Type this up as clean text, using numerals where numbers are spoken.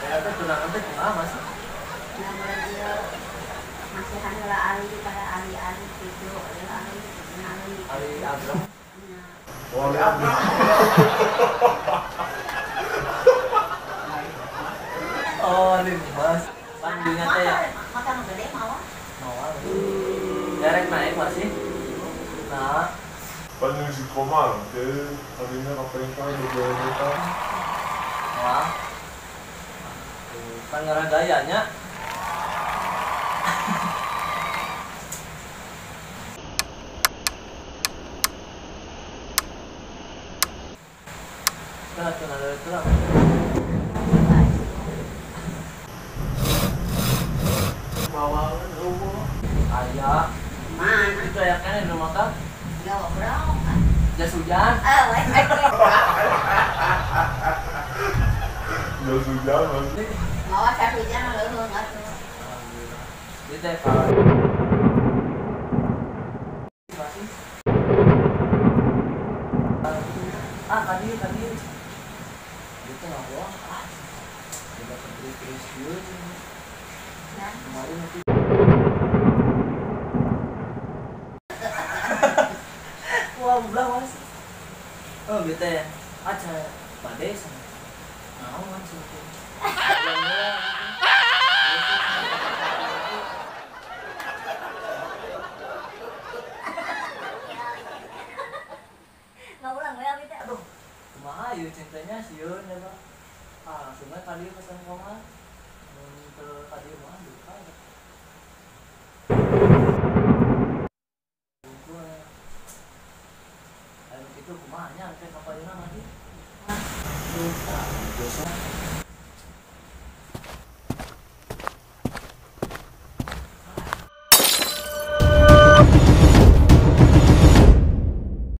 Ya teh tunangan teh kumaha masih? Nah, dia masih heula ali pada ali-ali gitu, ali ali. Ali Abram. Oh, Ali Abram. Oh, ali mas. Panggilnya teh ya. Makan gede mawa. Mawa. Derek naik masih. Nah, Panjang si Komar, teh tadinya kaperintah dua juta. Wah. Kan ngarah gayanya. Nah, tunang itu lah. Bawa rumah. Aya. Mana? Itu aya kan di motor? Ya, bro. Jas hujan. Ah, weh. Jas hujan masih. Mawa jas hujan leuheung atuh. Alhamdulillah. Ieu teh kalau masih. Ah, tadi tadi. Ieu teh ngabohong. Ah. Coba terus-terus ieu. Nah, kemarin nanti. Wah, belah mas. Oh, gitu ya. Aca, badai sama. Mau kan sih. Nggak ulang ya, gitu. Aduh, kumaha ieu cintanya sieun ya, Pak. Ah, langsung aja tadi pesan koma. Mun teu tadi mah duka. Ayo itu kumaha nya teh kapalina mah di. Duka, dosa.